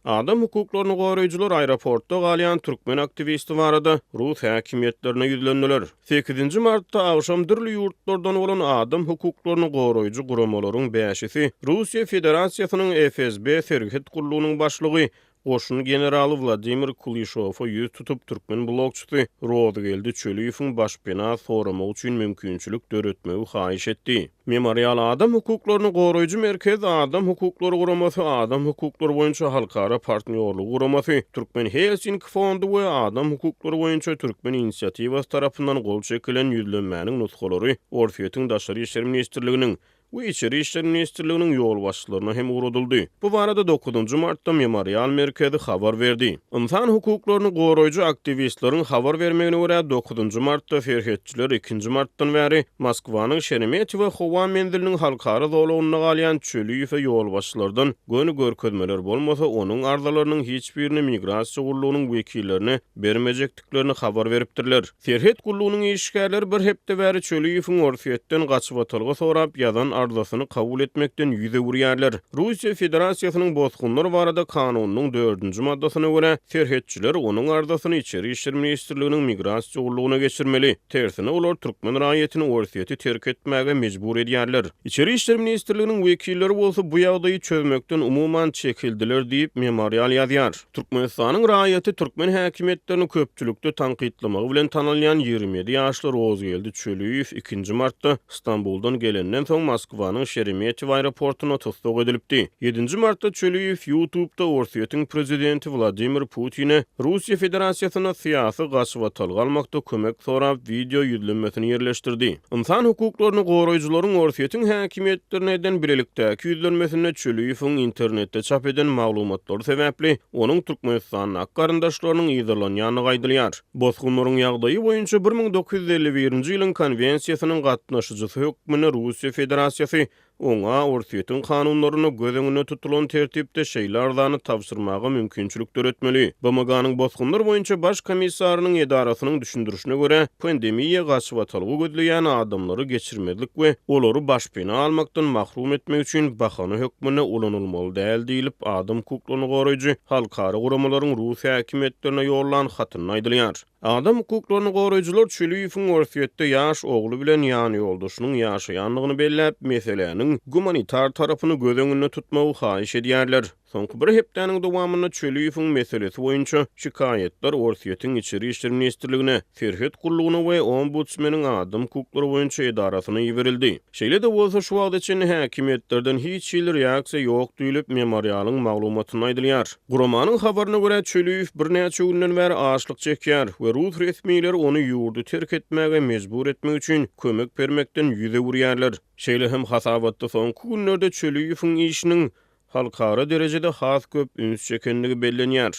Adam hukuklaryny goraýjylar aeroportda galýan türkmen aktiwisti barada rus häkimiýetlerine ýüzlendiler. Sekizinji martda agşam dürli ýurtlardan bolan adam hukuklaryny goraýjy guramalaryň bäşisi Russiýa Federasiýasynyň FSB serhet gullugynyň başlygy, goşun generaly Wladimir Kulyşowa ýüz tutup, türkmen blogçysy Rozygeldi Çöliýewiň başpena soramagy üçin mümkinçilik döretmegi haýyş etdi. Memorial adam hukuklaryny goraýjy merkez, Adam hukuklary guramasy, Adam hukuklary boýunça halkara partnýorlygy guramasy, Türkmen Helsinki fondy we Adam hukuklary boýunça Türkmen inisiatiwasy tarapyndan gol çekilen ýüzlenmäniň nusgalary Orsýetiň Daşary işler ministrliginiň we Içeri işler ministrliginiň ýolbaşçylaryna hem ugradyldy. Bu barada dokuzynjy martda Memorial merkezi habar berdi. Ynsan hukuklaryny goraýjy aktiwistleriň habar bermegine görä, dokuzynjy martda serhetçiler ikinji martdan bäri Moskwanyň Şeremetýewo howa menziliniň halkara zolagynda galýan Çöliýewe ýolbaşçylardan göni görkezmeler bolmasa, onuň arzalarynyň hiç birini migrasiýa gullugynyň wekillerine bermejekdiklerini habar beripdirler. Serhet gullugynyň işgärleri bir hepde bäri Çöliýewiň Orsýetden gaçybatalga sorap ýazan arzasyny kabul etmekden ýüz öwürýärler. Russiýa Federasiýasynyň Bosgunlar barada kanunynyň dördünji maddasyna görä, serhetçiler onuň arzasyny Içeri işler ministrliginiň Migrasiýa gullugyna geçirmeli. Tersine, olar türkmen raýatyny Orsýeti terk etmäge mejbur edýärler. Içeri işler ministrliginiň wekilleri bolsa bu ýagdaýy çözmekden umuman çekildiler diýip, Memorial ýazýar. Türkmenistanyň raýaty türkmen häkimiýetlerini köpçülikde tankytlamagy bilen tanalýan 27 ýaşly Rozgeldi Çöliýew ikinji martda Stambuldan gelenden soň Moskwanyň Şeremetýewo aeroportunda tussag edilipdi. Ýedinji martda Çöliýew YouTube'da Orsýetiň prezidenti Wladimir Putine Russiýa Federasiýasynda syýasy gaçybatalga almakda kömek sorap wideo ýüzlenmesini ýerleşdirdi. Ynsan hukuklaryny goraýjylaryň Orsýetiň häkimiýetlerine eden bilelikdäki ýüzlenmesinde Çöliýewiň internetde çap eden maglumatlary sebäpli onuň Türkmenistandaky garyndaşlarynyň yzarlanýandygy aýdylýar. Bosgunlaryň ýagdaýy boýunça 1951-nji ýylyň Konwensiýasynyň gatnaşyjysy hökmünde Russiýa Federasiýasy Oňa Orsýetiň kanunlarynda göz öňünde tutulan tertipde şeýle arzany tabşyrmaga mümkinçilik döretmeli. BMG-niň Bosgunlar boýunça Baş komissarynyň edarasynyň düşündirişine görä, pandemiýa gaçybatalga gözleýän adamlary geçirmezlik we olary başpena almakdan mahrum etmek üçin bahana hökmünde ulanylmaly däl diýlip, adam hukuklaryny goraýjy halkara guramalaryň rus häkimiýetlerine ýollan hatynda aýdylýar. Adam hukuklaryny goraýjylar Çüliýewiň Orsýetde ýaş ogly bilen ýanýoldaşynyň ýaşaýandygyny belläp, meseläniň gumanitar tarapyny göz öňünde tutmagy haýyş edýärler. Soňky bir hepdäniň dowamynda Çüliýewiň meselesi boýunça şikaýatlar Orsýetiň Içeri işler ministrligine, Serhet gullugyna we Ombudsmeniň adam hukuklary boýunça edarasyna iberildi. Şeýle-de bolsa, şu wagta çenli häkimiýetlerden hiç hili reaksiýa ýok diýlip, Memorialyň maglumatynda aýdylýar. Guramanyň habaryna görä, Çöliýew birnäçe günden bäri açlyk çekýär we rus resmileri ony ýurdy terk etmäge mejbur etmek üçin kömek bermekden ýüz öwürýärler. Şeýle hem hasabatda soňky günlerde Çöliýewiň işiniň halkara derejede has köp üns çekendigi bellenýär.